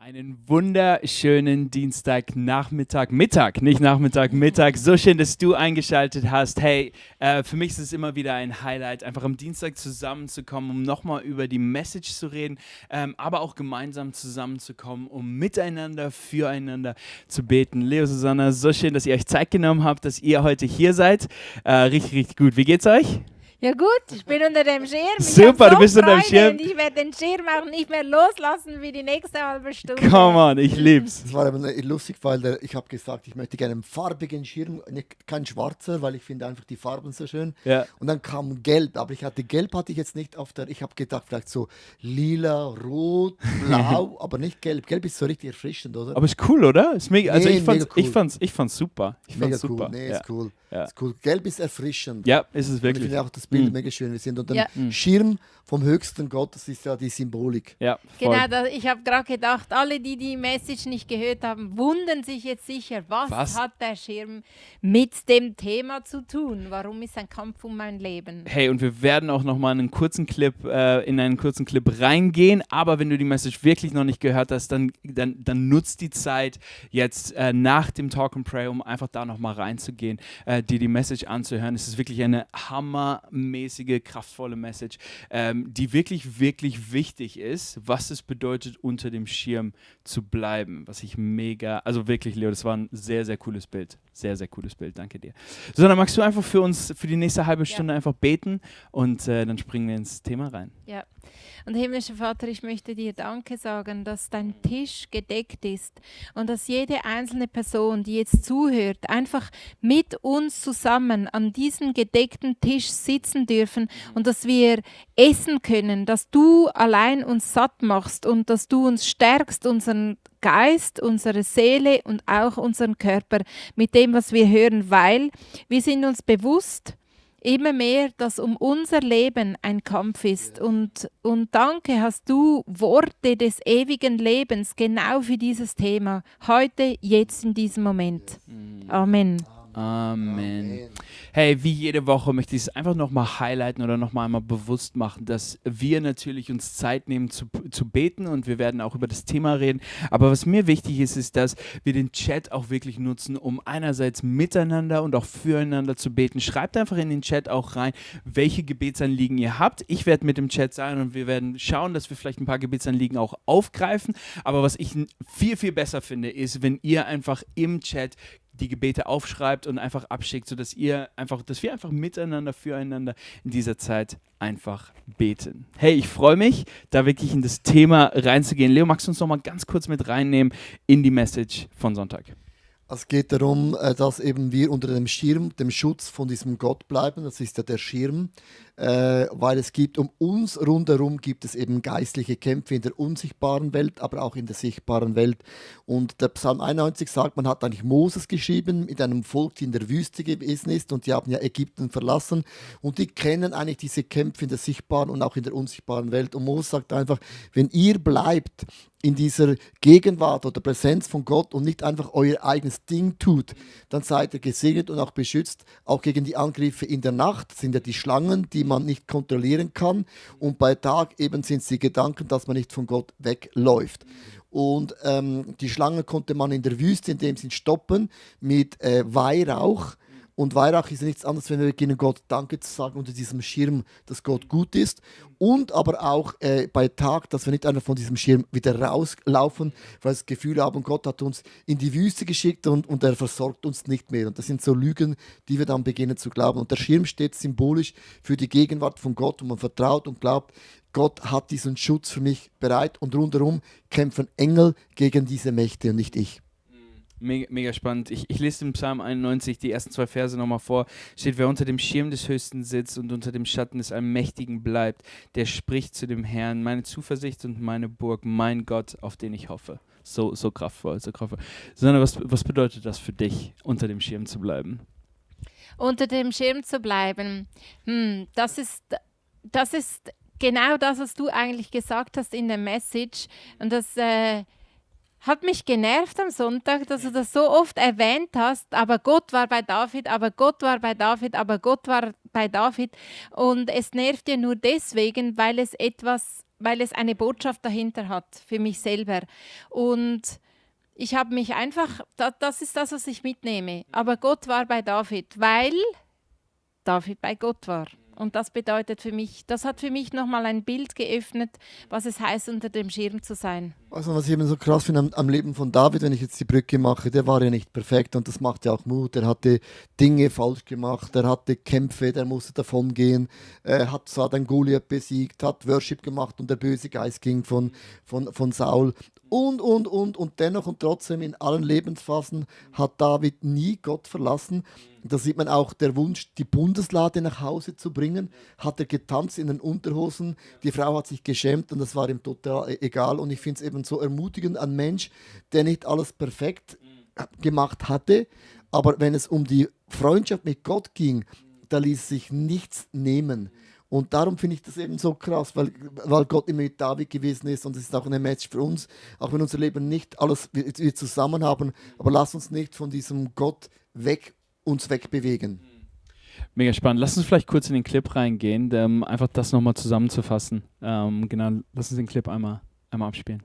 Einen wunderschönen Dienstagnachmittag, nicht Nachmittag, Mittag. So schön, dass du eingeschaltet hast. Hey, für mich ist es immer wieder ein Highlight, einfach am Dienstag zusammenzukommen, um nochmal über die Message zu reden, aber auch gemeinsam zusammenzukommen, um miteinander, füreinander zu beten. Leo, Susanna, so schön, dass ihr euch Zeit genommen habt, dass ihr heute hier seid. Richtig, richtig gut. Wie geht's euch? Ja gut, ich bin unter dem Schirm. Super, du bist unter dem Schirm. Und ich werde den Schirm auch nicht mehr loslassen wie die nächste halbe Stunde. Come on, ich lieb's. Das war aber lustig, weil ich habe gesagt, ich möchte gerne einen farbigen Schirm, kein schwarzer, weil ich finde einfach die Farben so schön. Ja. Und dann kam Gelb, aber Gelb hatte ich jetzt nicht auf der, ich habe gedacht vielleicht so lila, rot, blau, aber nicht Gelb. Gelb ist so richtig erfrischend, oder? Aber ist cool, oder? Ist mega, also Nee, ich fand's, mega cool. ich fand's super. Mega super. cool, nee, Ja. ist cool. Ja. Ist cool. Gelb ist erfrischend. Ja, ist es Und ich wirklich. finde auch das Bild mega schön. Wir sind unter dem Ja. Schirm vom höchsten Gott, das ist ja die Symbolik. Ja, voll. Genau, ich habe gerade gedacht, alle, die die Message nicht gehört haben, wundern sich jetzt sicher, was hat der Schirm mit dem Thema zu tun? Warum ist ein Kampf um mein Leben? Hey, und wir werden auch nochmal in einen kurzen Clip reingehen, aber wenn du die Message wirklich noch nicht gehört hast, dann nutzt die Zeit jetzt nach dem Talk and Pray, um einfach da nochmal reinzugehen, dir die Message anzuhören. Es ist wirklich eine hammermäßige, kraftvolle Message, die wirklich, wirklich wichtig ist, was es bedeutet, unter dem Schirm zu bleiben, was ich mega, also wirklich, Leo, das war ein sehr, sehr cooles Bild. Sehr, sehr cooles Bild, danke dir. So, dann magst du einfach für uns, für die nächste halbe Stunde einfach beten und dann springen wir ins Thema rein. Ja. Und himmlischer Vater, ich möchte dir Danke sagen, dass dein Tisch gedeckt ist und dass jede einzelne Person, die jetzt zuhört, einfach mit uns zusammen an diesem gedeckten Tisch sitzen dürfen und dass wir essen können, dass du allein uns satt machst und dass du uns stärkst, unseren Geist, unsere Seele und auch unseren Körper mit dem, was wir hören, weil wir sind uns bewusst, immer mehr, dass um unser Leben ein Kampf ist. Und danke, hast du Worte des ewigen Lebens genau für dieses Thema. Heute, jetzt, in diesem Moment. Amen. Amen. Hey, wie jede Woche möchte ich es einfach nochmal highlighten oder nochmal einmal bewusst machen, dass wir natürlich uns Zeit nehmen zu beten und wir werden auch über das Thema reden. Aber was mir wichtig ist, ist, dass wir den Chat auch wirklich nutzen, um einerseits miteinander und auch füreinander zu beten. Schreibt einfach in den Chat auch rein, welche Gebetsanliegen ihr habt. Ich werde mit dem Chat sein und wir werden schauen, dass wir vielleicht ein paar Gebetsanliegen auch aufgreifen. Aber was ich viel, viel besser finde, ist, wenn ihr einfach im Chat die Gebete aufschreibt und einfach abschickt, sodass wir einfach miteinander, füreinander in dieser Zeit einfach beten. Hey, ich freue mich, da wirklich in das Thema reinzugehen. Leo, magst du uns noch mal ganz kurz mit reinnehmen in die Message von Sonntag? Es geht darum, dass eben wir unter dem Schirm, dem Schutz von diesem Gott bleiben. Das ist ja der Schirm, weil es gibt um uns rundherum gibt es eben geistliche Kämpfe in der unsichtbaren Welt, aber auch in der sichtbaren Welt. Und der Psalm 91 sagt, man hat eigentlich Moses geschrieben mit einem Volk, die in der Wüste gewesen ist und die haben ja Ägypten verlassen und die kennen eigentlich diese Kämpfe in der sichtbaren und auch in der unsichtbaren Welt. Und Moses sagt einfach, wenn ihr bleibt in dieser Gegenwart oder Präsenz von Gott und nicht einfach euer eigenes Ding tut, dann seid ihr gesegnet und auch beschützt, auch gegen die Angriffe in der Nacht. Das sind ja die Schlangen, die man nicht kontrollieren kann. Und bei Tag eben sind es die Gedanken, dass man nicht von Gott wegläuft. Und die Schlangen konnte man in der Wüste in dem Sinn stoppen mit Weihrauch. Und Weihrauch ist nichts anderes, wenn wir beginnen, Gott Danke zu sagen unter diesem Schirm, dass Gott gut ist. Und aber auch bei Tag, dass wir nicht einfach von diesem Schirm wieder rauslaufen, weil wir das Gefühl haben, Gott hat uns in die Wüste geschickt und er versorgt uns nicht mehr. Und das sind so Lügen, die wir dann beginnen zu glauben. Und der Schirm steht symbolisch für die Gegenwart von Gott und man vertraut und glaubt, Gott hat diesen Schutz für mich bereit und rundherum kämpfen Engel gegen diese Mächte und nicht ich. Mega spannend. Ich lese den Psalm 91, die ersten 2 Verse nochmal vor. Steht, wer unter dem Schirm des Höchsten sitzt und unter dem Schatten des Allmächtigen bleibt, der spricht zu dem Herrn, meine Zuversicht und meine Burg, mein Gott, auf den ich hoffe. So kraftvoll, so kraftvoll. Sondern was bedeutet das für dich, unter dem Schirm zu bleiben? Unter dem Schirm zu bleiben, das ist genau das, was du eigentlich gesagt hast in der Message. Und das hat mich genervt am Sonntag, dass du das so oft erwähnt hast, aber Gott war bei David, aber Gott war bei David, aber Gott war bei David. Und es nervt dir nur deswegen, weil es etwas weil es eine Botschaft dahinter hat für mich selber. Und ich habe mich einfach, das ist das, was ich mitnehme. Aber Gott war bei David, weil David bei Gott war. Und das bedeutet für mich, das hat für mich nochmal ein Bild geöffnet, was es heißt, unter dem Schirm zu sein. Also was ich eben so krass finde am Leben von David, wenn ich jetzt die Brücke mache, der war ja nicht perfekt und das macht ja auch Mut. Er hatte Dinge falsch gemacht, er hatte Kämpfe, der musste davon gehen, hat zwar den Goliath besiegt, hat Worship gemacht und der böse Geist ging von Saul und dennoch und trotzdem in allen Lebensphasen hat David nie Gott verlassen. Da sieht man auch der Wunsch, die Bundeslade nach Hause zu bringen. Hat er getanzt in den Unterhosen, die Frau hat sich geschämt und das war ihm total egal. Und ich finde es eben so ermutigend, ein Mensch, der nicht alles perfekt gemacht hatte, aber wenn es um die Freundschaft mit Gott ging, da ließ sich nichts nehmen. Und darum finde ich das eben so krass, weil Gott immer mit David gewesen ist und es ist auch eine Message für uns, auch wenn unser Leben nicht alles wir zusammen haben, aber lass uns nicht von diesem Gott uns wegbewegen. Mega spannend. Lass uns vielleicht kurz in den Clip reingehen, einfach das nochmal zusammenzufassen. Genau, lass uns den Clip einmal abspielen.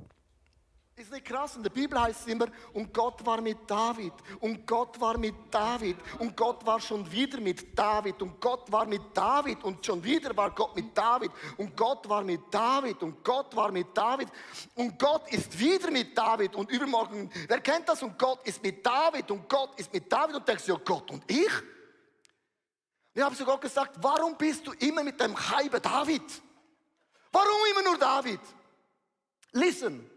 Ist nicht krass? In der Bibel heißt es immer, und Gott war mit David, und Gott war mit David, und Gott war schon wieder mit David, und Gott war mit David, und schon wieder war Gott mit David, und Gott war mit David, und Gott war mit David, und Gott ist wieder mit David, und übermorgen, wer kennt das? Und Gott ist mit David, und Gott ist mit David, und denkst du, ja Gott, und ich? Ich habe zu Gott gesagt, warum bist du immer mit dem Heibe David? Warum immer nur David? Listen.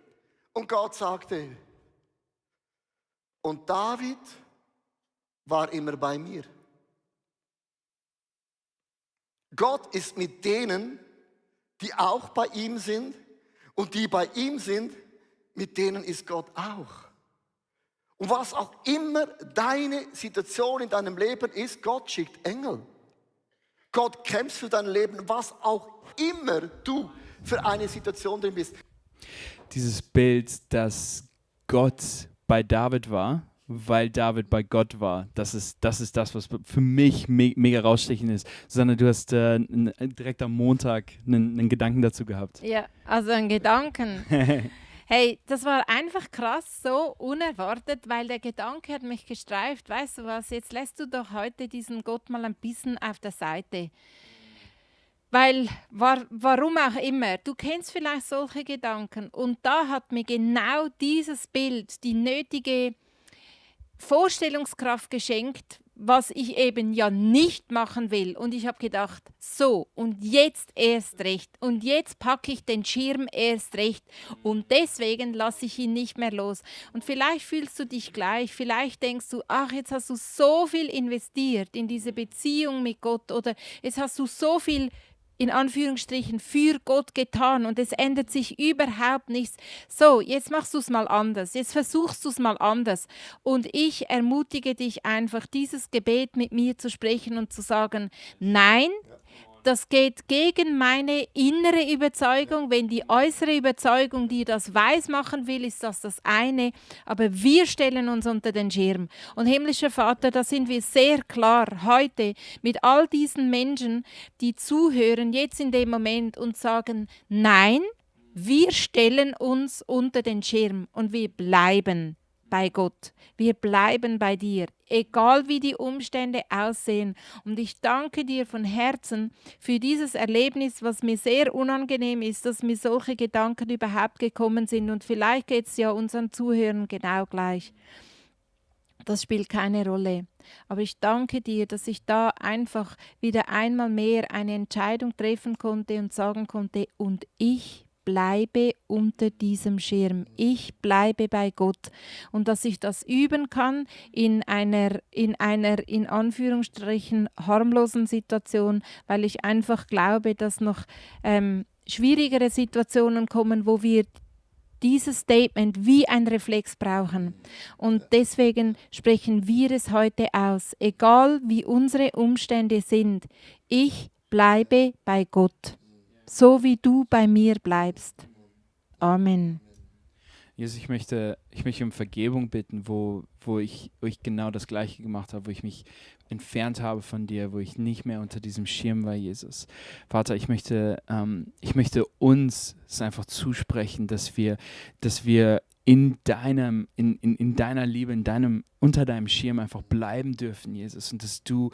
Und Gott sagte, und David war immer bei mir. Gott ist mit denen, die auch bei ihm sind und die bei ihm sind, mit denen ist Gott auch. Und was auch immer deine Situation in deinem Leben ist, Gott schickt Engel. Gott kämpft für dein Leben, was auch immer du für eine Situation drin bist. Dieses Bild, dass Gott bei David war, weil David bei Gott war, das ist das, was für mich mega rausstechend ist. Susanne, du hast direkt am Montag einen Gedanken dazu gehabt. Ja, also einen Gedanken. Hey, das war einfach krass, so unerwartet, weil der Gedanke hat mich gestreift. Weißt du was, jetzt lässt du doch heute diesen Gott mal ein bisschen auf der Seite. Weil, warum auch immer, du kennst vielleicht solche Gedanken und da hat mir genau dieses Bild die nötige Vorstellungskraft geschenkt, was ich eben ja nicht machen will. Und ich habe gedacht, so, und jetzt erst recht. Und jetzt packe ich den Schirm erst recht. Und deswegen lasse ich ihn nicht mehr los. Und vielleicht fühlst du dich gleich, vielleicht denkst du, ach, jetzt hast du so viel investiert in diese Beziehung mit Gott oder jetzt hast du so viel in Anführungsstrichen für Gott getan und es ändert sich überhaupt nichts. So, jetzt machst du es mal anders, jetzt versuchst du es mal anders. Und ich ermutige dich einfach, dieses Gebet mit mir zu sprechen und zu sagen, nein, das geht gegen meine innere Überzeugung. Wenn die äußere Überzeugung dir das weismachen will, ist das das eine. Aber wir stellen uns unter den Schirm. Und himmlischer Vater, da sind wir sehr klar heute mit all diesen Menschen, die zuhören, jetzt in dem Moment und sagen, nein, wir stellen uns unter den Schirm und wir bleiben bei Gott. Wir bleiben bei dir, egal wie die Umstände aussehen. Und ich danke dir von Herzen für dieses Erlebnis, was mir sehr unangenehm ist, dass mir solche Gedanken überhaupt gekommen sind. Und vielleicht geht es ja unseren Zuhörern genau gleich. Das spielt keine Rolle. Aber ich danke dir, dass ich da einfach wieder einmal mehr eine Entscheidung treffen konnte und sagen konnte, und ich bleibe unter diesem Schirm. Ich bleibe bei Gott. Und dass ich das üben kann in einer in Anführungsstrichen harmlosen Situation, weil ich einfach glaube, dass noch schwierigere Situationen kommen, wo wir dieses Statement wie ein Reflex brauchen. Und deswegen sprechen wir es heute aus. Egal wie unsere Umstände sind, ich bleibe bei Gott. So wie du bei mir bleibst. Amen. Jesus, ich möchte um Vergebung bitten, wo ich genau das Gleiche gemacht habe, wo ich mich entfernt habe von dir, wo ich nicht mehr unter diesem Schirm war, Jesus. Vater, ich möchte uns es einfach zusprechen, dass wir in deiner Liebe, unter deinem Schirm einfach bleiben dürfen, Jesus, und dass du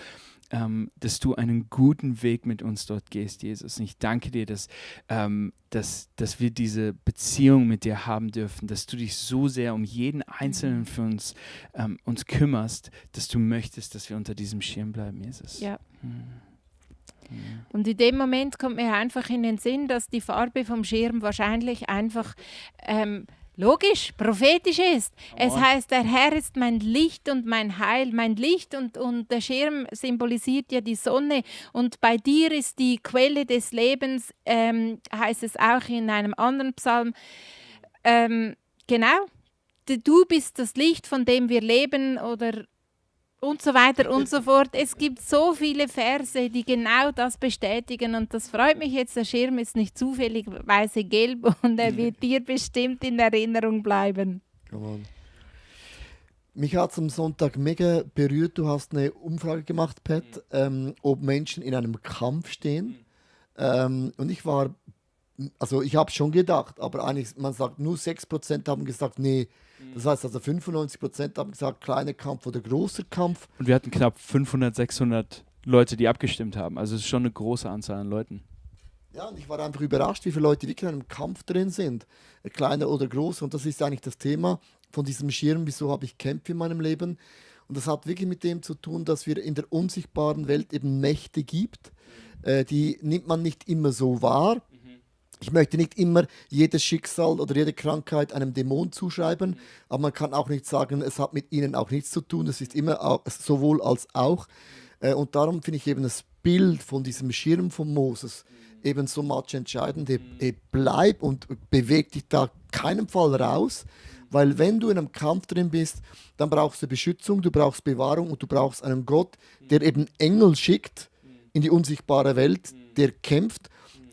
einen guten Weg mit uns dort gehst, Jesus. Und ich danke dir, dass wir diese Beziehung mit dir haben dürfen, dass du dich so sehr um jeden Einzelnen für uns kümmerst, dass du möchtest, dass wir unter diesem Schirm bleiben, Jesus. Ja. Und in dem Moment kommt mir einfach in den Sinn, dass die Farbe vom Schirm wahrscheinlich einfach logisch, prophetisch ist. Es heißt, der Herr ist mein Licht und mein Heil. Mein Licht und der Schirm symbolisiert ja die Sonne. Und bei dir ist die Quelle des Lebens, heißt es auch in einem anderen Psalm. Genau, du bist das Licht, von dem wir leben, oder und so weiter und so fort. Es gibt so viele Verse, die genau das bestätigen, und das freut mich jetzt. Der Schirm ist nicht zufälligerweise gelb und er wird dir bestimmt in Erinnerung bleiben. Come on. Mich hat es am Sonntag mega berührt. Du hast eine Umfrage gemacht, Pat, ob Menschen in einem Kampf stehen. Und ich habe schon gedacht, aber eigentlich, man sagt, nur 6% haben gesagt, nee. Das heißt also 95% haben gesagt, kleiner Kampf oder großer Kampf. Und wir hatten knapp 500, 600 Leute, die abgestimmt haben. Also es ist schon eine große Anzahl an Leuten. Ja, und ich war einfach überrascht, wie viele Leute wirklich in einem Kampf drin sind. Kleiner oder großer. Und das ist eigentlich das Thema von diesem Schirm, wieso habe ich Kämpfe in meinem Leben. Und das hat wirklich mit dem zu tun, dass wir in der unsichtbaren Welt eben Mächte gibt. Die nimmt man nicht immer so wahr. Ich möchte nicht immer jedes Schicksal oder jede Krankheit einem Dämon zuschreiben, aber man kann auch nicht sagen, es hat mit ihnen auch nichts zu tun. Es ist immer sowohl als auch. Und darum finde ich eben das Bild von diesem Schirm von Moses eben so entscheidend. Bleib und beweg dich da keinen Fall raus, weil wenn du in einem Kampf drin bist, dann brauchst du Beschützung, du brauchst Bewahrung und du brauchst einen Gott, der eben Engel schickt in die unsichtbare Welt, der kämpft.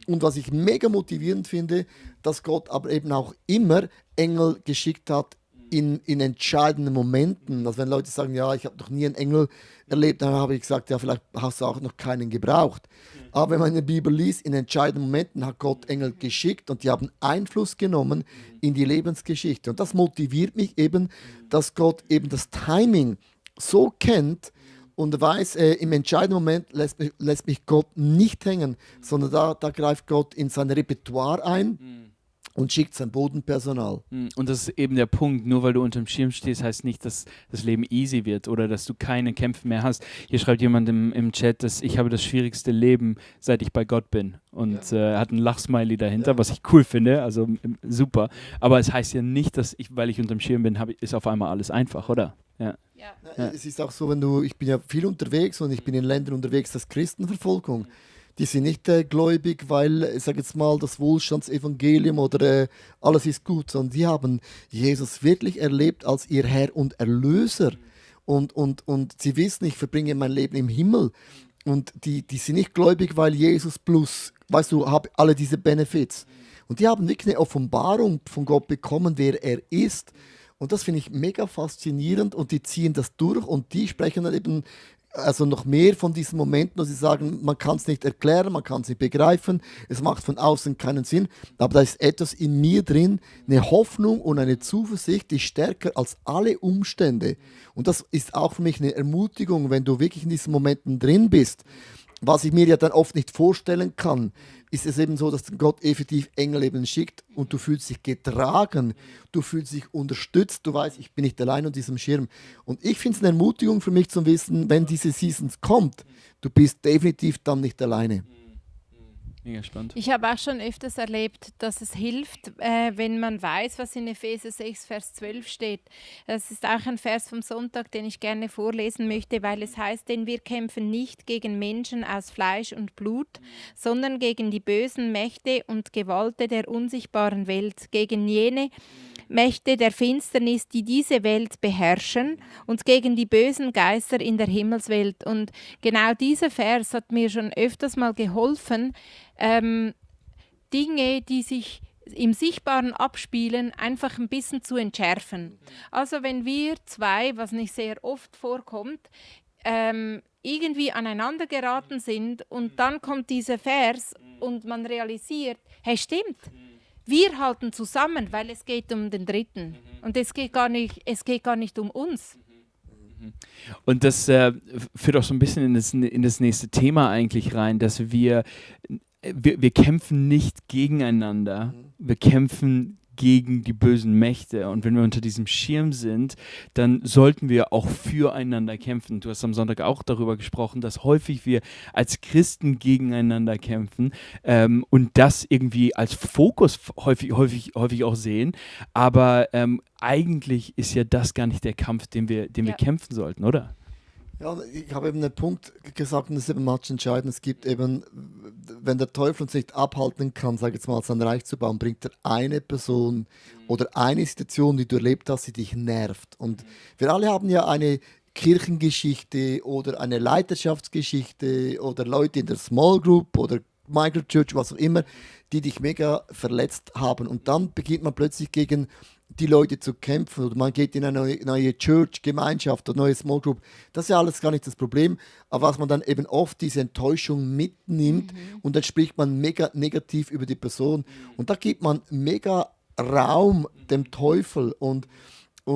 Und was ich mega motivierend finde, dass Gott aber eben auch immer Engel geschickt hat in entscheidenden Momenten. Also wenn Leute sagen, ja, ich habe noch nie einen Engel erlebt, dann habe ich gesagt, ja, vielleicht hast du auch noch keinen gebraucht. Aber wenn man in der Bibel liest, in entscheidenden Momenten hat Gott Engel geschickt und die haben Einfluss genommen in die Lebensgeschichte. Und das motiviert mich eben, dass Gott eben das Timing so kennt, und weiß, im entscheidenden Moment lässt mich Gott nicht hängen, sondern da greift Gott in sein Repertoire ein und schickt sein Bodenpersonal. Und das ist eben der Punkt. Nur weil du unter dem Schirm stehst, heißt nicht, dass das Leben easy wird oder dass du keine Kämpfe mehr hast. Hier schreibt jemand im Chat, dass ich habe das schwierigste Leben, seit ich bei Gott bin. Und hat ein Lachsmiley dahinter, was ich cool finde, also super. Aber es heißt ja nicht, dass weil ich unter dem Schirm bin, ist auf einmal alles einfach, oder? Ja. Ja. Es ist auch so, ich bin ja viel unterwegs und ich bin in Ländern unterwegs, das ist Christenverfolgung. Die sind nicht gläubig, weil, ich sage jetzt mal, das Wohlstandsevangelium oder alles ist gut, sondern die haben Jesus wirklich erlebt als ihr Herr und Erlöser. Und sie wissen, ich verbringe mein Leben im Himmel. Und die sind nicht gläubig, weil Jesus plus, weißt du, habe alle diese Benefits. Und die haben wirklich eine Offenbarung von Gott bekommen, wer er ist. Und das finde ich mega faszinierend und die ziehen das durch und die sprechen dann eben also noch mehr von diesen Momenten, wo sie sagen, man kann es nicht erklären, man kann es nicht begreifen, es macht von außen keinen Sinn, aber da ist etwas in mir drin, eine Hoffnung und eine Zuversicht, die ist stärker als alle Umstände. Und das ist auch für mich eine Ermutigung, wenn du wirklich in diesen Momenten drin bist. Was ich mir ja dann oft nicht vorstellen kann, ist es eben so, dass Gott effektiv Engel eben schickt und du fühlst dich getragen, du fühlst dich unterstützt, du weißt, ich bin nicht allein unter diesem Schirm. Und ich finde es eine Ermutigung für mich zu wissen, wenn diese Seasons kommt, du bist definitiv dann nicht alleine. Mega spannend. Ich habe auch schon öfters erlebt, dass es hilft, wenn man weiß, was in Epheser 6, Vers 12 steht. Das ist auch ein Vers vom Sonntag, den ich gerne vorlesen möchte, weil es heißt, denn wir kämpfen nicht gegen Menschen aus Fleisch und Blut, sondern gegen die bösen Mächte und Gewalten der unsichtbaren Welt, gegen jene Mächte der Finsternis, die diese Welt beherrschen, und gegen die bösen Geister in der Himmelswelt. Und genau dieser Vers hat mir schon öfters mal geholfen, Dinge, die sich im Sichtbaren abspielen, einfach ein bisschen zu entschärfen. Also wenn wir zwei, was nicht sehr oft vorkommt, irgendwie aneinander geraten sind und dann kommt dieser Vers und man realisiert, hey, stimmt, wir halten zusammen, weil es geht um den Dritten und es geht gar nicht um uns. Und das führt auch so ein bisschen in das nächste Thema eigentlich rein, dass wir kämpfen nicht gegeneinander, wir kämpfen gegen die bösen Mächte. Und wenn wir unter diesem Schirm sind, dann sollten wir auch füreinander kämpfen. Du hast am Sonntag auch darüber gesprochen, dass häufig wir als Christen gegeneinander kämpfen und das irgendwie als Fokus häufig auch sehen. Aber eigentlich ist ja das gar nicht der Kampf, den wir kämpfen sollten, oder? Ja, ich habe eben einen Punkt gesagt, und das ist eben match entscheidend. Es gibt eben, wenn der Teufel uns nicht abhalten kann, sage ich jetzt mal, sein Reich zu bauen, bringt er eine Person oder eine Situation, die du erlebt hast, die dich nervt. Und wir alle haben ja eine Kirchengeschichte oder eine Leiterschaftsgeschichte oder Leute in der Small Group oder Michael Church, was auch immer, die dich mega verletzt haben. Und dann beginnt man plötzlich gegen die Leute zu kämpfen oder man geht in eine neue Church, Gemeinschaft oder neue Small Group. Das ist ja alles gar nicht das Problem. Aber was man dann eben oft diese Enttäuschung mitnimmt und dann spricht man mega negativ über die Person. Und da gibt man mega Raum dem Teufel. Und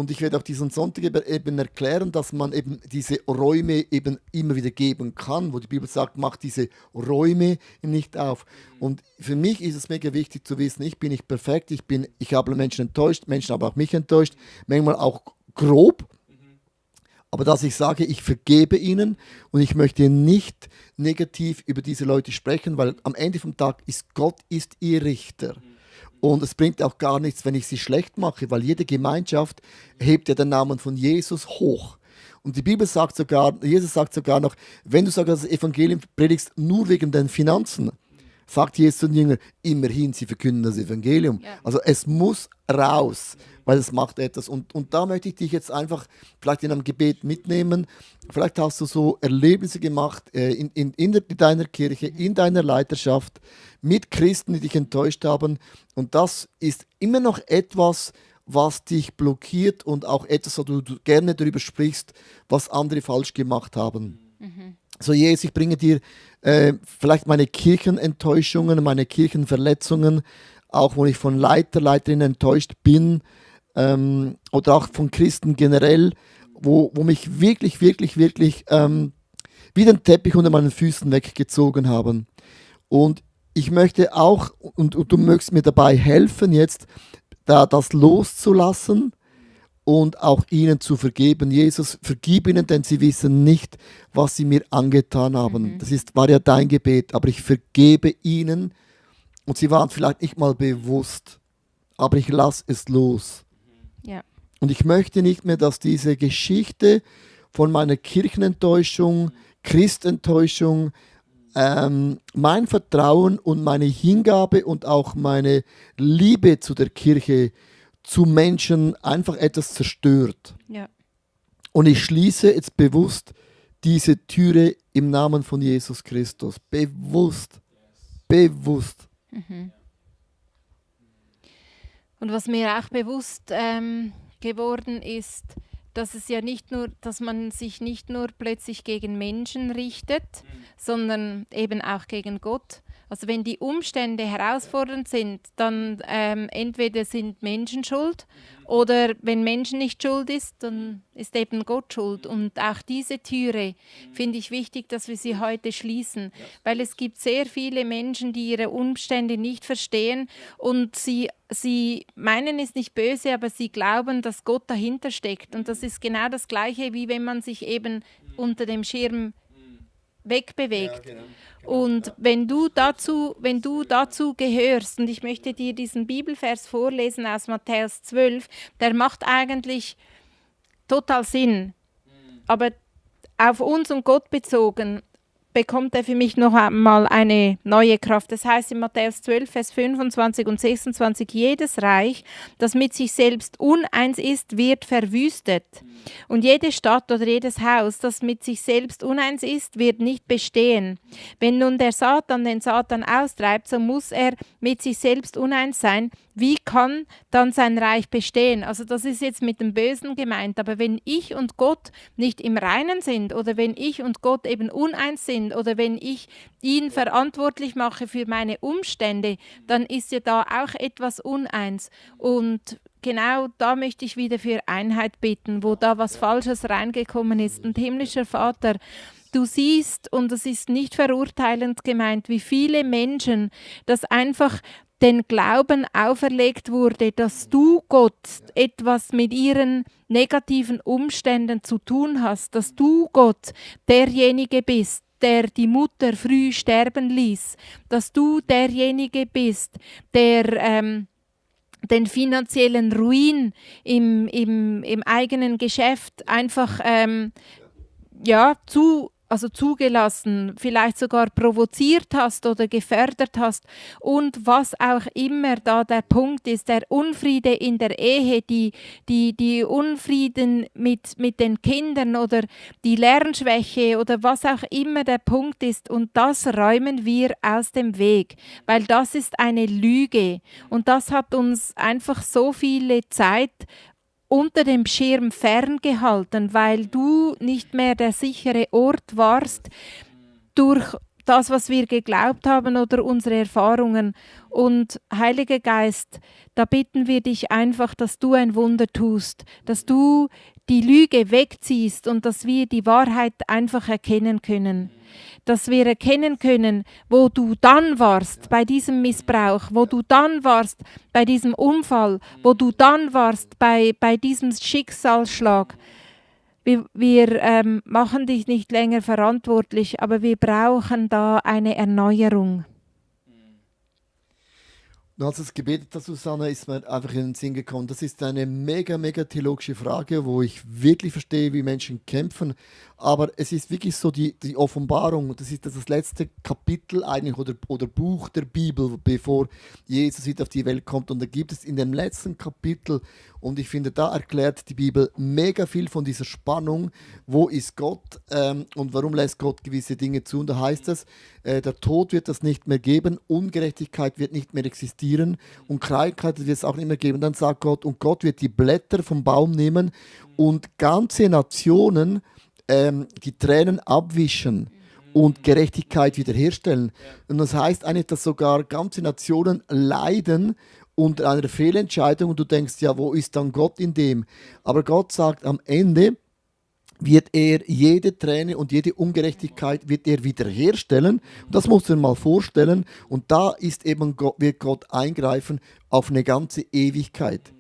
ich werde auch diesen Sonntag eben erklären, dass man eben diese Räume eben immer wieder geben kann, wo die Bibel sagt, mach diese Räume nicht auf. Und für mich ist es mega wichtig zu wissen, ich bin nicht perfekt, ich habe Menschen enttäuscht, Menschen haben auch mich enttäuscht, manchmal auch grob. Aber dass ich sage, ich vergebe ihnen und ich möchte nicht negativ über diese Leute sprechen, weil am Ende vom Tag ist Gott ihr Richter. Und es bringt auch gar nichts, wenn ich sie schlecht mache, weil jede Gemeinschaft hebt ja den Namen von Jesus hoch. Und die Bibel sagt sogar, Jesus sagt sogar noch, wenn du sogar das Evangelium predigst, nur wegen den Finanzen, sagt Jesus zu den Jüngern, immerhin, sie verkünden das Evangelium. Ja. Also es muss raus, weil es macht etwas. Und da möchte ich dich jetzt einfach vielleicht in einem Gebet mitnehmen. Vielleicht hast du so Erlebnisse gemacht in deiner Kirche, in deiner Leiterschaft, mit Christen, die dich enttäuscht haben. Und das ist immer noch etwas, was dich blockiert und auch etwas, wo du gerne darüber sprichst, was andere falsch gemacht haben. So, Jesus, ich bringe dir vielleicht meine Kirchenenttäuschungen, meine Kirchenverletzungen, auch wo ich von Leiterinnen enttäuscht bin oder auch von Christen generell, wo mich wirklich wie den Teppich unter meinen Füßen weggezogen haben. Und ich möchte auch, und du möchtest mir dabei helfen, jetzt da das loszulassen und auch ihnen zu vergeben. Jesus, vergib ihnen, denn sie wissen nicht, was sie mir angetan haben. Das war ja dein Gebet, aber ich vergebe ihnen und sie waren vielleicht nicht mal bewusst, aber ich lasse es los. Ja. Und ich möchte nicht mehr, dass diese Geschichte von meiner Kirchenenttäuschung, Christentäuschung, mein Vertrauen und meine Hingabe und auch meine Liebe zu der Kirche, zu Menschen einfach etwas zerstört. Ja. Und ich schließe jetzt bewusst diese Türe im Namen von Jesus Christus. Bewusst. Und was mir auch bewusst geworden ist, dass es ja nicht nur, dass man sich nicht nur plötzlich gegen Menschen richtet, sondern eben auch gegen Gott. Also wenn die Umstände herausfordernd sind, dann entweder sind Menschen schuld oder wenn Menschen nicht schuld ist, dann ist eben Gott schuld. Und auch diese Türe finde ich wichtig, dass wir sie heute schließen, weil es gibt sehr viele Menschen, die ihre Umstände nicht verstehen und sie meinen es nicht böse, aber sie glauben, dass Gott dahinter steckt. Und das ist genau das Gleiche, wie wenn man sich eben unter dem Schirm wegbewegt. Ja, genau. Und wenn du dazu gehörst, und ich möchte dir diesen Bibelvers vorlesen aus Matthäus 12, der macht eigentlich total Sinn, aber auf uns und Gott bezogen bekommt er für mich noch einmal eine neue Kraft. Das heißt in Matthäus 12, Vers 25 und 26, jedes Reich, das mit sich selbst uneins ist, wird verwüstet. Und jede Stadt oder jedes Haus, das mit sich selbst uneins ist, wird nicht bestehen. Wenn nun der Satan den Satan austreibt, so muss er mit sich selbst uneins sein, wie kann dann sein Reich bestehen? Also das ist jetzt mit dem Bösen gemeint, aber wenn ich und Gott nicht im Reinen sind oder wenn ich und Gott eben uneins sind oder wenn ich ihn verantwortlich mache für meine Umstände, dann ist ja da auch etwas uneins. Und genau da möchte ich wieder für Einheit bitten, wo da was Falsches reingekommen ist. Und himmlischer Vater, du siehst, und das ist nicht verurteilend gemeint, wie viele Menschen das einfach den Glauben auferlegt wurde, dass du, Gott, etwas mit ihren negativen Umständen zu tun hast, dass du, Gott, derjenige bist, der die Mutter früh sterben ließ, dass du derjenige bist, der den finanziellen Ruin im eigenen Geschäft einfach zugelassen, vielleicht sogar provoziert hast oder gefördert hast und was auch immer da der Punkt ist, der Unfriede in der Ehe, die Unfrieden mit den Kindern oder die Lernschwäche oder was auch immer der Punkt ist, und das räumen wir aus dem Weg, weil das ist eine Lüge und das hat uns einfach so viele Zeit unter dem Schirm ferngehalten, weil du nicht mehr der sichere Ort warst durch das, was wir geglaubt haben oder unsere Erfahrungen. Und Heiliger Geist, da bitten wir dich einfach, dass du ein Wunder tust, dass du die Lüge wegziehst und dass wir die Wahrheit einfach erkennen können. Dass wir erkennen können, wo du dann warst bei diesem Missbrauch, wo du dann warst bei diesem Unfall, wo du dann warst bei diesem Schicksalsschlag. Wir machen dich nicht länger verantwortlich, aber wir brauchen da eine Erneuerung. Du hast es gebetet, Susanne, ist mir einfach in den Sinn gekommen. Das ist eine mega theologische Frage, wo ich wirklich verstehe, wie Menschen kämpfen. Aber es ist wirklich so die Offenbarung, das ist das letzte Kapitel eigentlich oder Buch der Bibel, bevor Jesus wieder auf die Welt kommt. Und da gibt es in dem letzten Kapitel, und ich finde, da erklärt die Bibel mega viel von dieser Spannung, wo ist Gott und warum lässt Gott gewisse Dinge zu. Und da heißt es, der Tod wird es nicht mehr geben, Ungerechtigkeit wird nicht mehr existieren und Krankheit wird es auch nicht mehr geben. Dann sagt Gott, und Gott wird die Blätter vom Baum nehmen und ganze Nationen die Tränen abwischen und Gerechtigkeit wiederherstellen. Und das heißt eigentlich, dass sogar ganze Nationen leiden unter einer Fehlentscheidung und du denkst, ja, wo ist dann Gott in dem? Aber Gott sagt, am Ende wird er jede Träne und jede Ungerechtigkeit wird er wiederherstellen. Und das musst du dir mal vorstellen. Und da ist eben wird Gott eingreifen auf eine ganze Ewigkeit.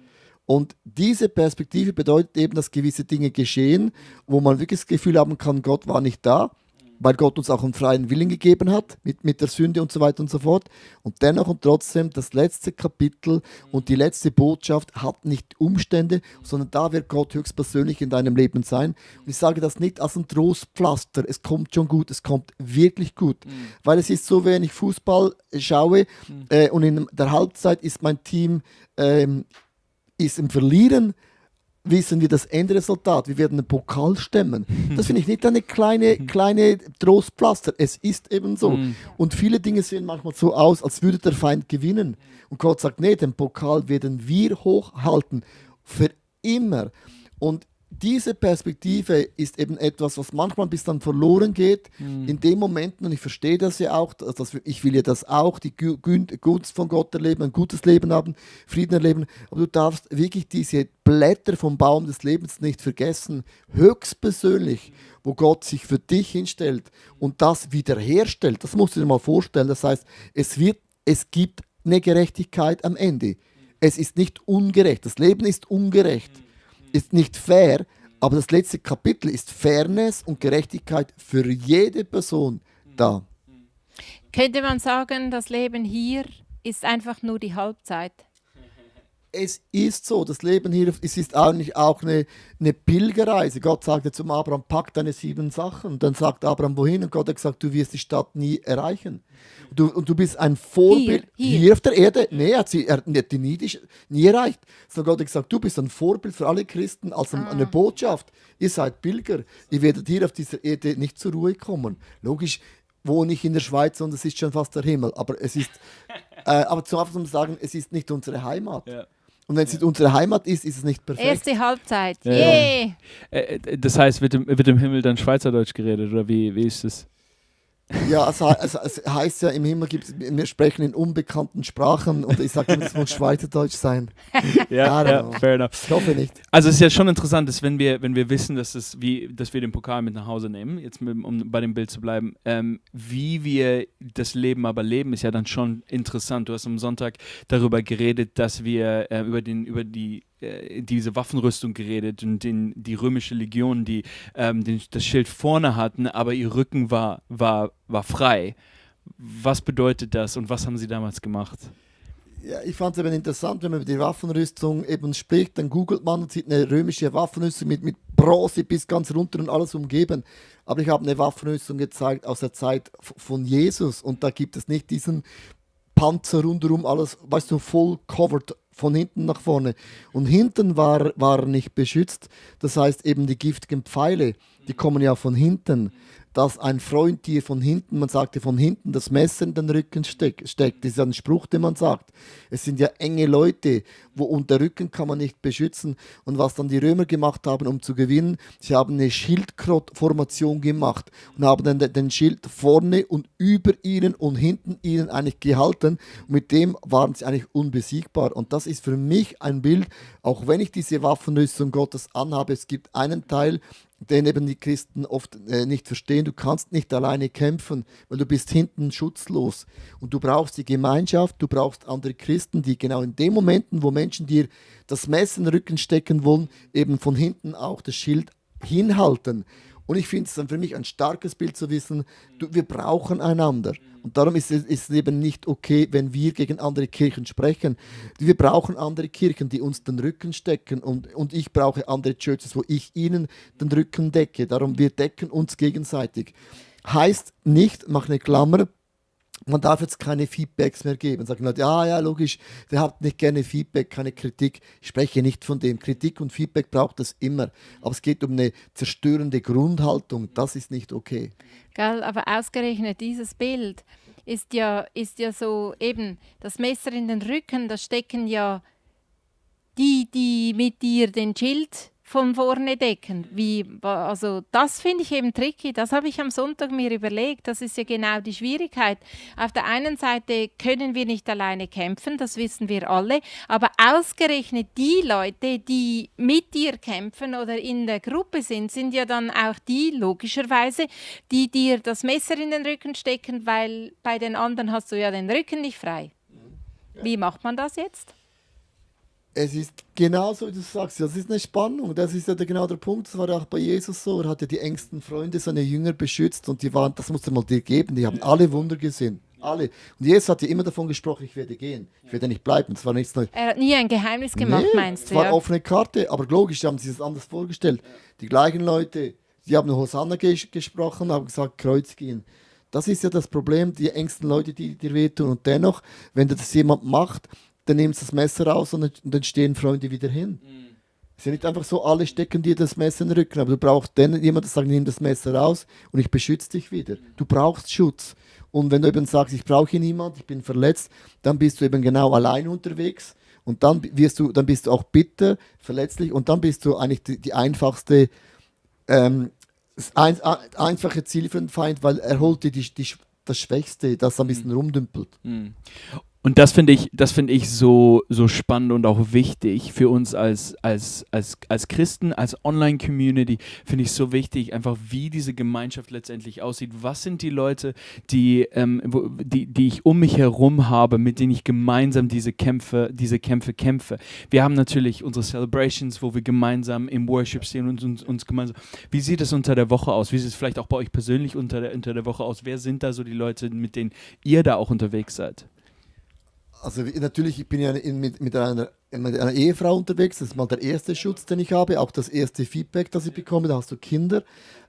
Und diese Perspektive bedeutet eben, dass gewisse Dinge geschehen, wo man wirklich das Gefühl haben kann, Gott war nicht da, weil Gott uns auch einen freien Willen gegeben hat, mit der Sünde und so weiter und so fort. Und dennoch und trotzdem, das letzte Kapitel und die letzte Botschaft hat nicht Umstände, sondern da wird Gott höchstpersönlich in deinem Leben sein. Und ich sage das nicht als ein Trostpflaster, es kommt schon gut, es kommt wirklich gut. Weil es ist so, wenn ich Fußball schaue und in der Halbzeit ist mein Team ist im Verlieren, wissen wir das Endresultat. Wir werden den Pokal stemmen. Das finde ich nicht eine kleine Trostpflaster. Es ist eben so. Und viele Dinge sehen manchmal so aus, als würde der Feind gewinnen. Und Gott sagt, nee, den Pokal werden wir hochhalten. Für immer. Und diese Perspektive ist eben etwas, was manchmal bis dann verloren geht in den Momenten, und ich verstehe das ja auch, ich will ja das auch, die Gunst von Gott erleben, ein gutes Leben haben, Frieden erleben, aber du darfst wirklich diese Blätter vom Baum des Lebens nicht vergessen, höchstpersönlich, wo Gott sich für dich hinstellt und das wiederherstellt, das musst du dir mal vorstellen, das heißt, es gibt eine Gerechtigkeit am Ende, es ist nicht ungerecht, das Leben ist ungerecht, ist nicht fair, aber das letzte Kapitel ist Fairness und Gerechtigkeit für jede Person da. Könnte man sagen, das Leben hier ist einfach nur die Halbzeit? Es ist so, das Leben hier, es ist eigentlich auch eine Pilgerreise. Gott sagte zum Abraham, pack deine 7 Sachen. Und dann sagt Abraham, wohin? Und Gott hat gesagt, du wirst die Stadt nie erreichen. Und du bist ein Vorbild hier auf der Erde. Nee, er hat die nie erreicht. Sondern Gott hat gesagt, du bist ein Vorbild für alle Christen, also eine Botschaft. Ihr seid Pilger. Ihr werdet hier auf dieser Erde nicht zur Ruhe kommen. Logisch, wohne ich in der Schweiz und es ist schon fast der Himmel. Aber es ist, aber zum Anfang zu sagen, es ist nicht unsere Heimat. Ja. Und wenn es nicht unsere Heimat ist, ist es nicht perfekt. Erste Halbzeit. Ja. Yeah. Das heißt, wird im Himmel dann Schweizerdeutsch geredet oder wie ist es? Ja, es heißt ja, im Himmel wir sprechen in unbekannten Sprachen und ich sage immer, es muss Schweizerdeutsch sein. Ja, fair enough. Ich hoffe nicht. Also es ist ja schon interessant, dass wenn wir wissen, dass wir den Pokal mit nach Hause nehmen, jetzt um bei dem Bild zu bleiben, wie wir das Leben aber leben, ist ja dann schon interessant. Du hast am Sonntag darüber geredet, dass wir über diese Waffenrüstung geredet und die römische Legion, die das Schild vorne hatten, aber ihr Rücken war frei. Was bedeutet das und was haben sie damals gemacht? Ja, ich fand es eben interessant, wenn man über die Waffenrüstung eben spricht, dann googelt man und sieht eine römische Waffenrüstung mit Bronze bis ganz runter und alles umgeben. Aber ich habe eine Waffenrüstung gezeigt aus der Zeit von Jesus und da gibt es nicht diesen Panzer rundherum, alles, weißt du, voll covered von hinten nach vorne. Und hinten war nicht beschützt, das heißt eben die giftigen Pfeile, die kommen ja von hinten. Dass ein Freund dir von hinten, man sagte von hinten, das Messer in den Rücken steckt. Das ist ja ein Spruch, den man sagt. Es sind ja enge Leute, und der Rücken kann man nicht beschützen. Und was dann die Römer gemacht haben, um zu gewinnen, sie haben eine Schildkrott-Formation gemacht und haben dann den Schild vorne und über ihnen und hinten ihnen eigentlich gehalten. Und mit dem waren sie eigentlich unbesiegbar. Und das ist für mich ein Bild, auch wenn ich diese Waffenrüstung Gottes anhabe, es gibt einen Teil, den eben die Christen oft nicht verstehen. Du kannst nicht alleine kämpfen, weil du bist hinten schutzlos. Und du brauchst die Gemeinschaft, du brauchst andere Christen, die genau in den Momenten, wo Menschen dir das Messer in den Rücken stecken wollen, eben von hinten auch das Schild hinhalten. Und ich finde es dann für mich ein starkes Bild zu wissen, wir brauchen einander. Und darum ist es eben nicht okay, wenn wir gegen andere Kirchen sprechen. Wir brauchen andere Kirchen, die uns den Rücken stecken. Und ich brauche andere Churches, wo ich ihnen den Rücken decke. Darum, wir decken uns gegenseitig. Heißt nicht, mach eine Klammer, man darf jetzt keine Feedbacks mehr geben. Sagen Leute, ja, logisch, der hat nicht gerne Feedback, keine Kritik. Ich spreche nicht von dem. Kritik und Feedback braucht es immer. Aber es geht um eine zerstörende Grundhaltung. Das ist nicht okay. Gell, aber ausgerechnet dieses Bild ist ja so eben das Messer in den Rücken, da stecken ja die mit dir den Schild von vorne decken. Also das finde ich eben tricky. Das habe ich am Sonntag mir überlegt. Das ist ja genau die Schwierigkeit. Auf der einen Seite können wir nicht alleine kämpfen, das wissen wir alle. Aber ausgerechnet die Leute, die mit dir kämpfen oder in der Gruppe sind ja dann auch die, logischerweise, die dir das Messer in den Rücken stecken, weil bei den anderen hast du ja den Rücken nicht frei. Wie macht man das jetzt? Es ist genauso, wie du sagst, das ist eine Spannung. Das ist ja genau der Punkt. Das war ja auch bei Jesus so. Er hatte die engsten Freunde, seine Jünger beschützt und das musste mal dir geben. Die haben alle Wunder gesehen. Alle. Und Jesus hat ja immer davon gesprochen, ich werde gehen. Ich werde nicht bleiben. Das war nichts Neues. Er hat nie ein Geheimnis gemacht, meinst du? Es war offene Karte, aber logisch haben sie es anders vorgestellt. Die gleichen Leute, die haben Hosanna gesprochen, haben gesagt, kreuzig ihn. Das ist ja das Problem, die engsten Leute, die dir wehtun. Und dennoch, wenn das jemand macht, dann nimmst du das Messer raus und dann stehen Freunde wieder hin. Es ist ja nicht einfach so, alle stecken dir das Messer in den Rücken, aber du brauchst dann jemanden, der sagt, nimm das Messer raus und ich beschütze dich wieder. Du brauchst Schutz. Und wenn du eben sagst, ich brauche niemanden, ich bin verletzt, dann bist du eben genau allein unterwegs und dann bist du auch bitter, verletzlich und dann bist du eigentlich die einfachste, einfache Ziel für den Feind, weil er holt dir das Schwächste, das ein bisschen rumdümpelt. Und das finde ich so spannend und auch wichtig für uns als Christen, als Online-Community, finde ich so wichtig, einfach wie diese Gemeinschaft letztendlich aussieht. Was sind die Leute, die ich um mich herum habe, mit denen ich gemeinsam diese Kämpfe kämpfe. Wir haben natürlich unsere Celebrations, wo wir gemeinsam im Worship stehen und uns gemeinsam. Wie sieht es unter der Woche aus? Wie sieht es vielleicht auch bei euch persönlich unter der Woche aus? Wer sind da so die Leute, mit denen ihr da auch unterwegs seid? Also natürlich, ich bin ja mit einer Ehefrau unterwegs, das ist mal der erste Schutz, den ich habe, auch das erste Feedback, das ich bekomme, da hast du Kinder.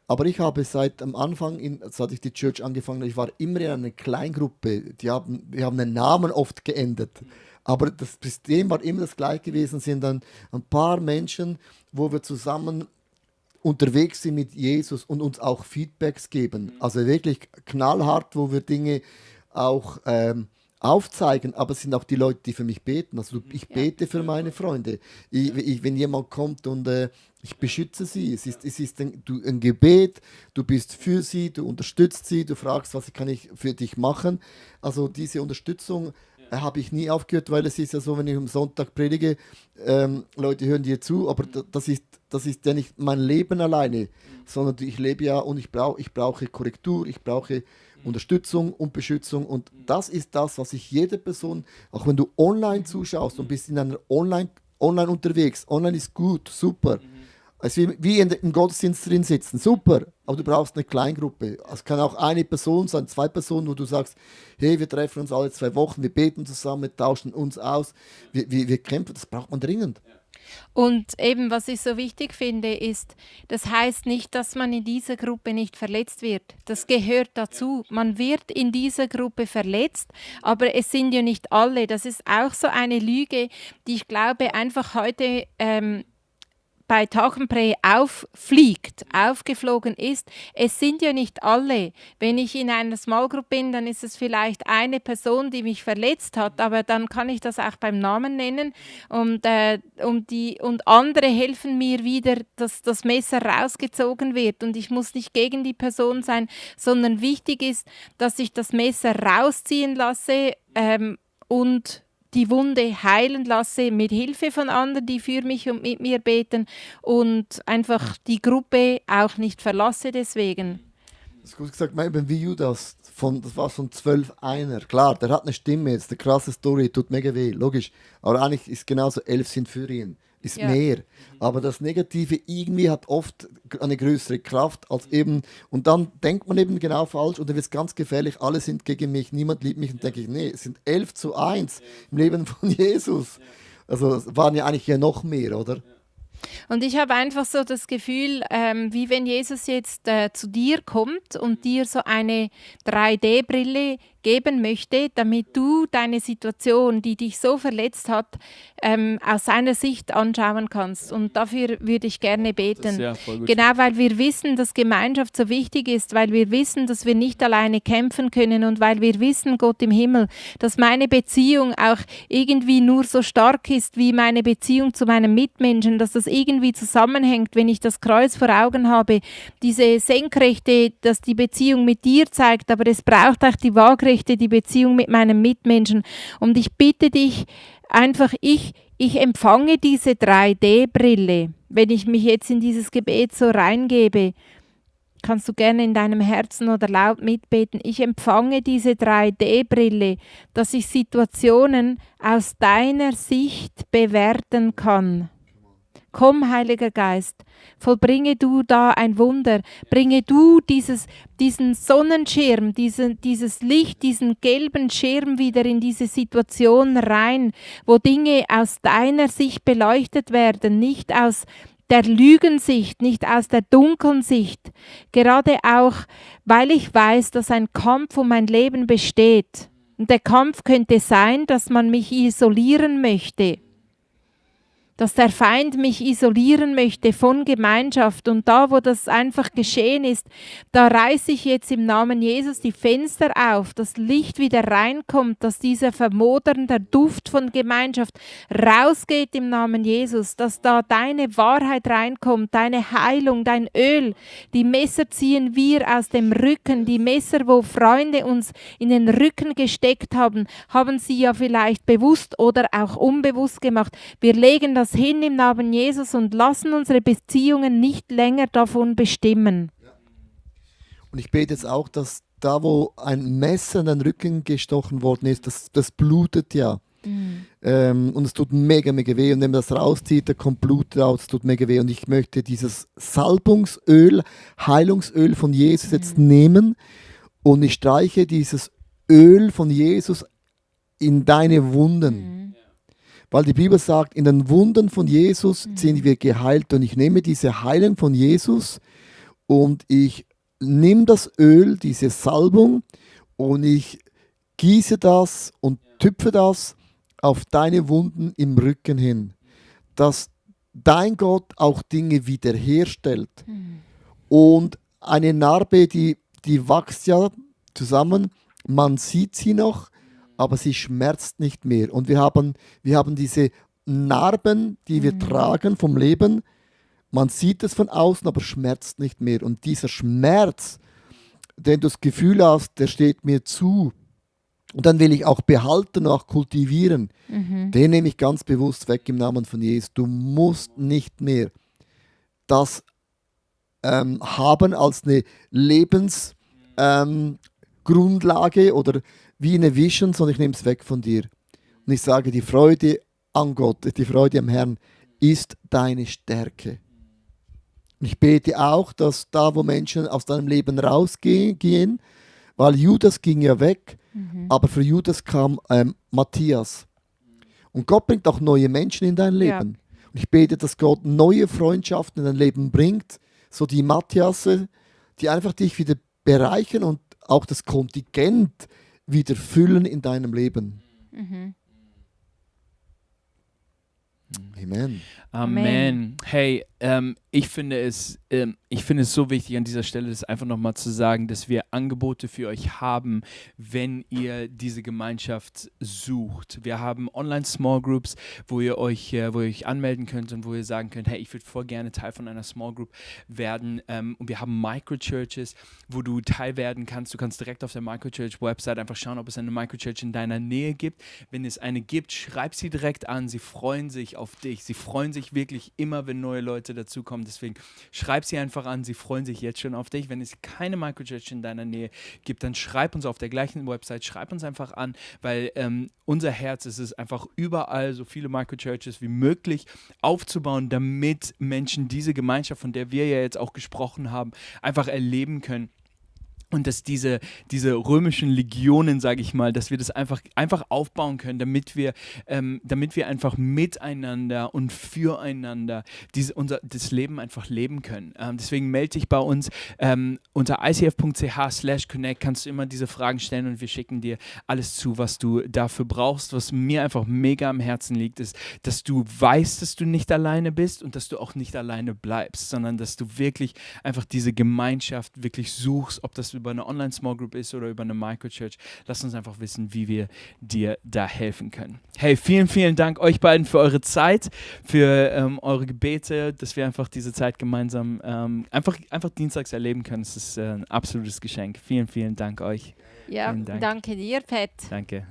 Aber ich habe seit am Anfang, seit ich die Church angefangen habe, ich war immer in einer Kleingruppe, wir haben den Namen oft geändert. Aber das System war immer das gleiche gewesen, sind dann ein paar Menschen, wo wir zusammen unterwegs sind mit Jesus und uns auch Feedbacks geben. Also wirklich knallhart, wo wir Dinge auch aufzeigen, aber es sind auch die Leute, die für mich beten. Also ich bete für meine Freunde. Wenn jemand kommt und ich beschütze sie, es ist ein Gebet, du bist für sie, du unterstützt sie, du fragst, was kann ich für dich machen. Also diese Unterstützung habe ich nie aufgehört, weil es ist ja so, wenn ich am Sonntag predige, Leute hören dir zu, aber das ist ja nicht mein Leben alleine, sondern ich lebe ja und ich brauche Korrektur, ich brauche Unterstützung und Beschützung und das ist das, was ich jeder Person, auch wenn du online zuschaust und bist in einer online unterwegs, online ist gut, super. Also wie im Gottesdienst drin sitzen, super, aber du brauchst eine Kleingruppe. Es kann auch eine Person sein, 2 Personen, wo du sagst, hey, wir treffen uns alle 2 Wochen, wir beten zusammen, tauschen uns aus, wir kämpfen, das braucht man dringend. Und eben, was ich so wichtig finde, ist, das heißt nicht, dass man in dieser Gruppe nicht verletzt wird. Das gehört dazu. Man wird in dieser Gruppe verletzt, aber es sind ja nicht alle. Das ist auch so eine Lüge, die ich glaube, einfach heute bei Tauchenprä aufgeflogen ist. Es sind ja nicht alle. Wenn ich in einer Small Group bin, dann ist es vielleicht eine Person, die mich verletzt hat, aber dann kann ich das auch beim Namen nennen und andere helfen mir wieder, dass das Messer rausgezogen wird und ich muss nicht gegen die Person sein, sondern wichtig ist, dass ich das Messer rausziehen lasse und die Wunde heilen lasse mit Hilfe von anderen, die für mich und mit mir beten und einfach die Gruppe auch nicht verlasse deswegen. Das ist gut gesagt, eben wie Judas, das war so ein 12 einer. Klar, der hat eine Stimme, jetzt eine krasse Story, tut mega weh, logisch. Aber eigentlich ist genauso, 11 sind für ihn, ist mehr. Aber das Negative irgendwie hat oft eine größere Kraft als eben, und dann denkt man eben genau falsch und dann wird es ganz gefährlich, alle sind gegen mich, niemand liebt mich und denke ich, nee, es sind 11:1 im Leben von Jesus. Also es waren ja eigentlich ja noch mehr, oder? Und ich habe einfach so das Gefühl, wie wenn Jesus jetzt zu dir kommt und dir so eine 3D-Brille geben möchte, damit du deine Situation, die dich so verletzt hat, aus seiner Sicht anschauen kannst. Und dafür würde ich gerne beten. Genau, weil wir wissen, dass Gemeinschaft so wichtig ist, weil wir wissen, dass wir nicht alleine kämpfen können und weil wir wissen, Gott im Himmel, dass meine Beziehung auch irgendwie nur so stark ist wie meine Beziehung zu meinem Mitmenschen, dass das irgendwie zusammenhängt, wenn ich das Kreuz vor Augen habe, diese Senkrechte, dass die Beziehung mit dir zeigt, aber es braucht auch die Waagrechte, die Beziehung mit meinem Mitmenschen. Und ich bitte dich einfach, ich empfange diese 3D-Brille, wenn ich mich jetzt in dieses Gebet so reingebe. Kannst du gerne in deinem Herzen oder laut mitbeten. Ich empfange diese 3D-Brille, dass ich Situationen aus deiner Sicht bewerten kann. Komm, Heiliger Geist, vollbringe du da ein Wunder, bringe du diesen Sonnenschirm, dieses Licht, diesen gelben Schirm wieder in diese Situation rein, wo Dinge aus deiner Sicht beleuchtet werden, nicht aus der Lügensicht, nicht aus der dunklen Sicht. Gerade auch, weil ich weiß, dass ein Kampf um mein Leben besteht. Und der Kampf könnte sein, dass man mich isolieren möchte. Dass der Feind mich isolieren möchte von Gemeinschaft. Und da, wo das einfach geschehen ist, da reiße ich jetzt im Namen Jesus die Fenster auf, dass Licht wieder reinkommt, dass dieser vermodernde Duft von Gemeinschaft rausgeht im Namen Jesus, dass da deine Wahrheit reinkommt, deine Heilung, dein Öl. Die Messer ziehen wir aus dem Rücken. Die Messer, wo Freunde uns in den Rücken gesteckt haben, haben sie ja vielleicht bewusst oder auch unbewusst gemacht. Wir legen das hin im Namen Jesus und lassen unsere Beziehungen nicht länger davon bestimmen. Und ich bete jetzt auch, dass da, wo ein Messer in den Rücken gestochen worden ist, das blutet ja. Und es tut mega, mega weh. Und wenn man das rauszieht, da kommt Blut raus, es tut mega weh. Und ich möchte dieses Salbungsöl, Heilungsöl von Jesus jetzt nehmen und ich streiche dieses Öl von Jesus in deine Wunden. Weil die Bibel sagt, in den Wunden von Jesus sind wir geheilt. Und ich nehme diese Heilung von Jesus und ich nehme das Öl, diese Salbung und ich gieße das und tüpfe das auf deine Wunden im Rücken hin. Dass dein Gott auch Dinge wiederherstellt. Und eine Narbe, die wächst ja zusammen, man sieht sie noch, aber sie schmerzt nicht mehr. Und wir haben diese Narben, die wir tragen vom Leben. Man sieht es von außen, aber schmerzt nicht mehr. Und dieser Schmerz, den du das Gefühl hast, der steht mir zu, und dann will ich auch behalten, auch kultivieren, den nehme ich ganz bewusst weg im Namen von Jesus. Du musst nicht mehr das haben als eine Lebensgrundlage oder wie eine Vision, sondern ich nehme es weg von dir. Und ich sage, die Freude an Gott, die Freude am Herrn ist deine Stärke. Und ich bete auch, dass da, wo Menschen aus deinem Leben rausgehen, weil Judas ging ja weg, aber für Judas kam Matthias. Und Gott bringt auch neue Menschen in dein Leben. Ja. Und ich bete, dass Gott neue Freundschaften in dein Leben bringt, so die Matthiasse, die einfach dich wieder bereichern und auch das Kontingent wieder füllen in deinem Leben. Amen. Amen. Hey, ich finde es so wichtig an dieser Stelle, das einfach nochmal zu sagen, dass wir Angebote für euch haben, wenn ihr diese Gemeinschaft sucht. Wir haben Online-Small Groups, wo ihr euch anmelden könnt und wo ihr sagen könnt, hey, ich würde voll gerne Teil von einer Small Group werden. Und wir haben Microchurches, wo du Teil werden kannst. Du kannst direkt auf der Microchurch-Website einfach schauen, ob es eine Microchurch in deiner Nähe gibt. Wenn es eine gibt, schreib sie direkt an. Sie freuen sich auf dich. Sie freuen sich wirklich immer, wenn neue Leute dazukommen. Deswegen schreib sie einfach an. Sie freuen sich jetzt schon auf dich. Wenn es keine Microchurch in deiner Nähe gibt, dann schreib uns auf der gleichen Website. Schreib uns einfach an, weil unser Herz ist es einfach überall so viele Microchurches wie möglich aufzubauen, damit Menschen diese Gemeinschaft, von der wir ja jetzt auch gesprochen haben, einfach erleben können. Und dass diese römischen Legionen, sage ich mal, dass wir das einfach aufbauen können, damit wir einfach miteinander und füreinander das Leben einfach leben können. Deswegen melde dich bei uns unter icf.ch/connect, kannst du immer diese Fragen stellen und wir schicken dir alles zu, was du dafür brauchst. Was mir einfach mega am Herzen liegt, ist, dass du weißt, dass du nicht alleine bist und dass du auch nicht alleine bleibst, sondern dass du wirklich einfach diese Gemeinschaft wirklich suchst, ob das über eine Online-Small Group ist oder über eine Microchurch. Lass uns einfach wissen, wie wir dir da helfen können. Hey, vielen, vielen Dank euch beiden für eure Zeit, für eure Gebete, dass wir einfach diese Zeit gemeinsam einfach dienstags erleben können. Es ist ein absolutes Geschenk. Vielen, vielen Dank euch. Ja, danke dir, Pat. Danke.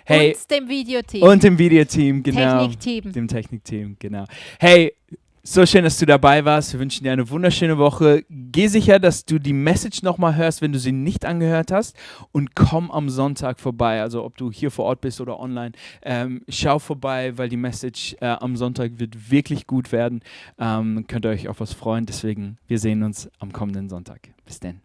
Hey, und dem Videoteam. Und dem Videoteam, genau. Technikteam. Dem Technikteam, genau. Hey, so schön, dass du dabei warst. Wir wünschen dir eine wunderschöne Woche. Geh sicher, dass du die Message nochmal hörst, wenn du sie nicht angehört hast. Und komm am Sonntag vorbei. Also ob du hier vor Ort bist oder online. Schau vorbei, weil die Message am Sonntag wird wirklich gut werden. Könnt ihr euch auf was freuen. Deswegen, wir sehen uns am kommenden Sonntag. Bis dann.